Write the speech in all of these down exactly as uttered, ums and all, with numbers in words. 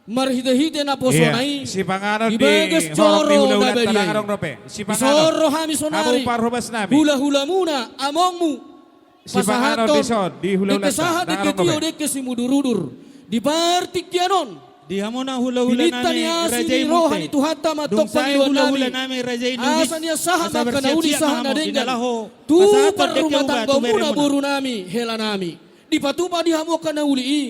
Marhitehite naposona i, sipanganon di bagas joro na badia i. Dison ro hami sonari, hulahulamuna, amongmu, pasahathon dengke sahat, dengke tio, dengke simudurudur di partingkian on. Di hamuna hulahula nami, Raja i Multe. Dung sae hulahula nami, Raja i Lubis, asa bersiap-siap ma hamu di na laho pasahathon dengke uba tu beremuna. Boru nami, hela nami. Dipatupa di hamu angka na uli i,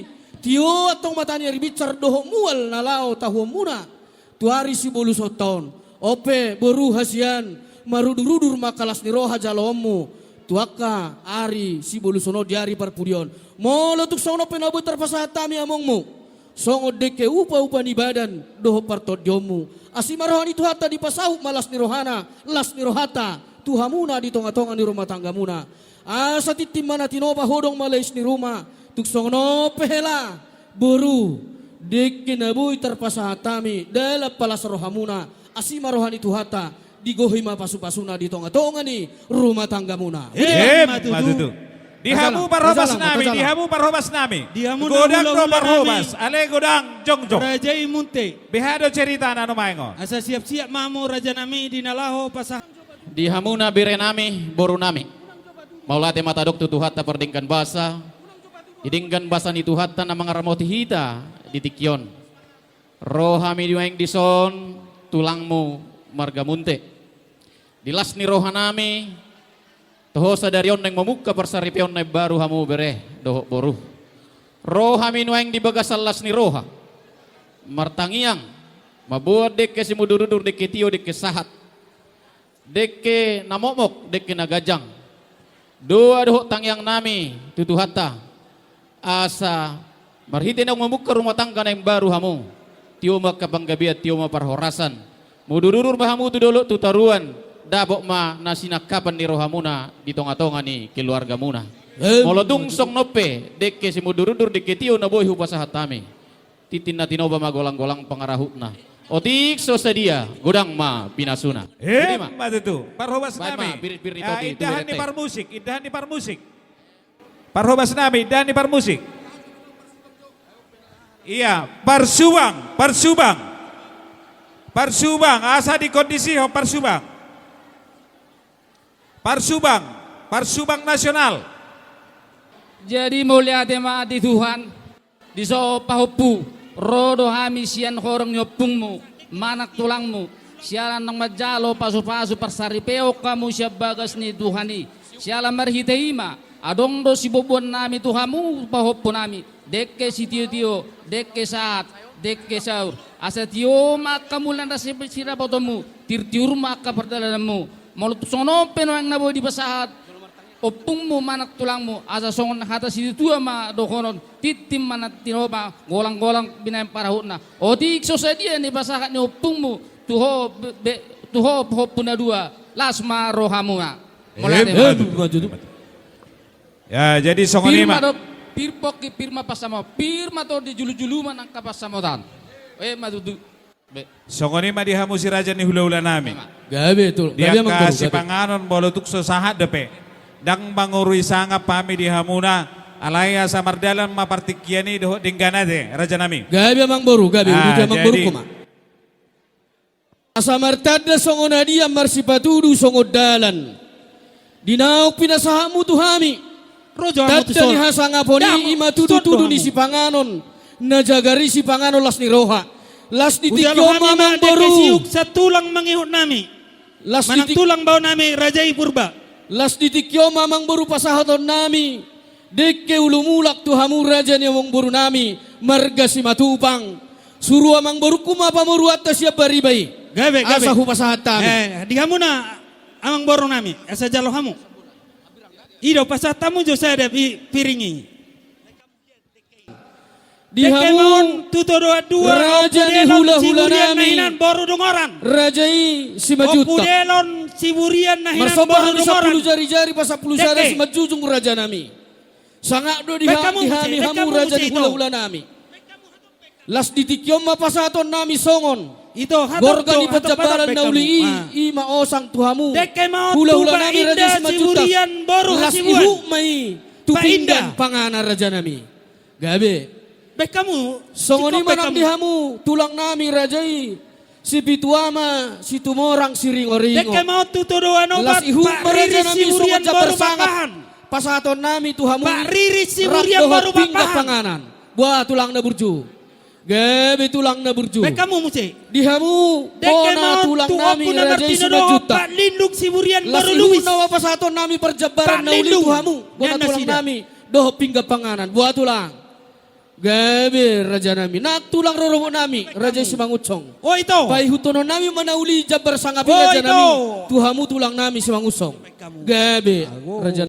tio antong mata ni ari binsar dohot mual na laho tahuonmuna tu ari sibolusonta on. On pe boru hasian, marudurudur ma angka las ni roha jaloonmu tu angka ari siboluson on di ari parpudi on. Molo tung songon on pe na boi tarpasahat hami amongmu songon dengke upa-upa ni badan dohot partondionmu, asi ma roha ni Tuhanta, dipasaut ma las ni rohana, las ni rohanta tu hamuna di tonga-tonga ni rumah tanggamuna. Asa tintin ma na tinopa, hodong ma lais ni ruma. Tung songon on pe hela, boru, dengke na boi tarpasahat hami dalan palas rohamuna, asi ma roha ni Tuhanta, digohi ma pasu-pasuna di tonga-tonga ni rumah tanggamuna. Emma tutu. Di hamu parhobas nami, di hamu parhobas nami. Godang do parhobas, alai godang jongjong. Raja i Multe. Beha do ceritana nuaeng on? Asa siap-siap ma hamu raja nami di na laho pasahat. Di hamuna bere nami, boru nami. Mauliate ma tadok tu Tuhanta pardenggan basa, di denggan basa ni Tuhanta na mangaramoti hita di tingki on. Ro hami nuaeng dison, tulangmu marga Multe. Di las ni roha nami, toho sadari on naeng mamungka parsaripeon na imbaru hamu bere dohot boru. Ro hami nuaeng di bagasan las ni roha, martangiang, mamboan dengke simudurudur, dengke tio, dengke sahat, dengke na mokmok, dengke na ganjang. Doa dohot tangiang nami tu Tuhanta, asa marhite naung mamungka rumah tangga na imbaru hamu, tio ma angka panggabean, tio ma parhorasan. Mudurudur ma hamu tu dolok tu toruan, dapot ma na sinangkapan ni rohamuna di tonga-tonga ni keluargamuna. Molo tung songon on pe dengke simudurudur, dengke tio na boi hupasahat hami, tintin na tinopa ma golang-golang pangarahutna. Otik so sadia, godang ma pinasuna. Emma tutu. Parhobas nami. Indahan ni parmusik, indahan ni parmusik. Parhobas nami, indahan ni parmusik. Ia, parsubang, parsubang. Parsubang, asa dikondisihon parsubang. Parsubang, parsubang nasional. Jadi mauliate ma di Tuhan, dison pahompu, ro do hami sian horong ni ompungmu, manang tulangmu, siala naung manjalo pasu-pasu parsaripeon hamu sian bagas ni Tuhan i, siala marhite i ma, adong do siboan nami tu hamu pahompu nami, dengke sitio-tio, dengke sahat, dengke saur. Asa tio ma angka mual na sirapotonmu, tirtiur ma angka pardalananmu. Molo tung songon on pe nuaeng na boi dipasahat ompungmu manang tulangmu, asa songon hata situatua ma dohonon, tintin ma na tinopa, golang-golang binahen parahutna. Otik so sadia ni pasahat ni ompungmu tu ho, be, be, tu ho pahompu na dua, las ma rohamuna. Mauliate ma. Emma tutu. Ya, jadi songon i ma. Pir ma do, pir pongki, pir ma pansamot, pir ma tondi, julu-julu ma angka pansamotan. Emma tutu. Songon i ma di hamu si raja ni hula-hula nami. Gabe, gabe amang boru, gabe. Di angka sipanganon molo tung so sahat dope, ndang mangorui sangap hami di hamuna, alai asa mardalan ma partingkian i dohot denggan ate, raja nami. Gabe amang boru, gabe. Ah, uduti amang boru, jadi, ma. Asa martanda songon adian marsipatudu songon dalan. Di naung pinasahatmu tu hami, tanda ni hasangapon i, i ma tudu-tudu ni sipanganon na jagar i, sipanganon las ni roha. Las di tingki on ma amang boru. Las di tingki on ma amang boru pasahaton nami dengke ulu mulak tu hamu raja ni amang boru nami marga Simatupang. Suru amang borungku ma pamoruonta sian bariba i. Gabe, gabe. Asa hupasahat hami. Eh, di hamuna amang boru nami, asa jalo hamu. I do pasahat hamu jo sada pi-, piring i. Di hamu raja ni hula-hula nami, raja i Simanjuntak. Marsombah ni sampulu jari-jari pasampulu sada simanjujung raja nami. Sangap do di ha-, di hami hamu raja ni hula-hula nami. Las di tingki on ma pasahaton nami songon gorga ni panjambaran na uli i, i ma osang tu hamu hula-hula nami raja Simanjuntak. Las ihut ma i tu pinggan panganan raja nami. Gabe. Baen hamu. Songon i ma nang di hamu tulang nami raja i, Sipitu Ama, Situmorang, Siringoringo. Dengke ma on tu Todoan Opat, Pak Riris Siburian boru Pakpahan. Pasahaton nami tu hamu, Pak Riris Siburian boru Pakpahan. Boa tulang na burju. Gabe tulang na burju. Baen hamu muse. Di hamu bona tulang nami raja i Simanjuntak. Pak Lindung Siburian boru Lubis. Las ihutna ma pasahaton nami parjambaran na uli tu hamu bona tulang nami dohot pinggan panganan. Boa tulang. Gabe raja nami. Nang tulang rorobot nami raja i Simangunsong. Paihuthononnami ma na uli jambar sangap i raja nami tu hamu tulang nami Simangunsong. Gabe raja nami.